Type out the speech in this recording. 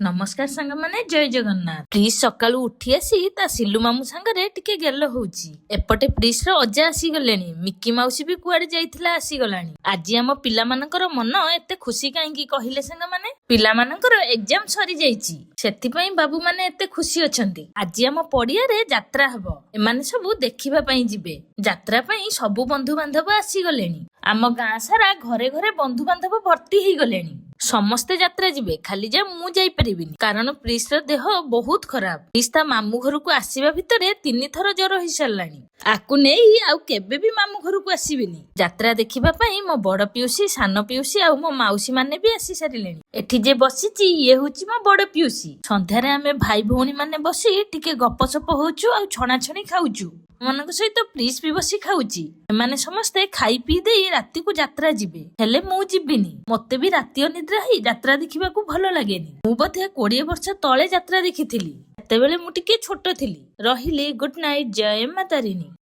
ନମସ୍କାର ସାଙ୍ଗମାନେ, ଜୟ ଜଗନ୍ନାଥ। ପ୍ରିସ୍ ସକାଳୁ ଉଠି ଆସି ତା ସିଲୁ ମାମୁଁ ସାଙ୍ଗରେ ଟିକେ ଗେଲ ହଉଛି। ଏପଟେ ପ୍ରିସ୍ ର ଅଜା ଆସିଗଲେଣି। ମିକି ମାଉସୀ ବି କୁଆଡେ ଯାଇଥିଲା, ଆସିଗଲାଣି। ଆଜି ଆମ ପିଲାମାନଙ୍କର ମନ ଏତେ ଖୁସି କାହିଁକି କହିଲେ ସାଙ୍ଗମାନେ? ପିଲାମାନଙ୍କର ଏକ୍ଜାମ ସରିଯାଇଛି, ସେଥିପାଇଁ ବାବୁମାନେ ଏତେ ଖୁସି ଅଛନ୍ତି। ଆଜି ଆମ ପଡିଆରେ ଯାତ୍ରା ହବ, ଏମାନେ ସବୁ ଦେଖିବା ପାଇଁ ଯିବେ। ଯାତ୍ରା ପାଇଁ ସବୁ ବନ୍ଧୁବାନ୍ଧବ ଆସିଗଲେଣି। ଆମ ଗାଁ ସାରା ଘରେ ଘରେ ବନ୍ଧୁବାନ୍ଧବ ଭର୍ତ୍ତି ହେଇଗଲେଣି। ସମସ୍ତେ ଯାତ୍ରା ଯିବେ, ଖାଲି ଯା ମୁଁ ଯାଇପାରିବିନି, କାରଣ ପ୍ରିସ୍ ର ଦେହ ବହୁତ ଖରାପ। ପ୍ରିସ୍ ତା ମାମୁଁ ଘରକୁ ଆସିବା ଭିତରେ 3 ଥର ଜ୍ୱର ହେଇସାରିଲାଣି। ଆକୁ ନେଇ ଆଉ କେବେ ବି ମାମୁଁ ଘରକୁ ଆସିବିନି। ଯାତ୍ରା ଦେଖିବା ପାଇଁ ମୋ ବଡ ପିଉସୀ, ସାନ ପିଉସୀ ଆଉ ମୋ ମାଉସୀ ମାନେ ବି ଆସି ସାରିଲେଣି। ଏଠି ଯେ ବସିଛି, ଇଏ ହଉଛି ମୋ ବଡ ପିଉସୀ। ସନ୍ଧ୍ୟାରେ ଆମେ ଭାଇ ଭଉଣୀ ମାନେ ବସି ଟିକେ ଗପସପ ହଉଛୁ ଆଉ ଛଣାଛଣି ଖାଉଛୁ। ଏମାନଙ୍କ ସହିତ ପ୍ରିସ୍ ବି ବସି ଖାଉଛି। ଏମାନେ ସମସ୍ତେ ଖାଇ ପିଇ ଦେଇ ରାତିକୁ ଯାତ୍ରା ଯିବେ, ହେଲେ ମୁଁ ଯିବିନି। ମତେ ବି ରାତି ଅନିଦ୍ରା ହେଇ ଯାତ୍ରା ଦେଖିବାକୁ ଭଲ ଲାଗେନି। ମୁଁ ବୋଧେ 20 ବର୍ଷ ତଳେ ଯାତ୍ରା ଦେଖିଥିଲି, ସେତେବେଳେ ମୁଁ ଟିକେ ଛୋଟ ଥିଲି। ରହିଲି, ଗୁଡ୍ ନାଇଟ୍, ଜୟ ମା ତାରିଣୀ।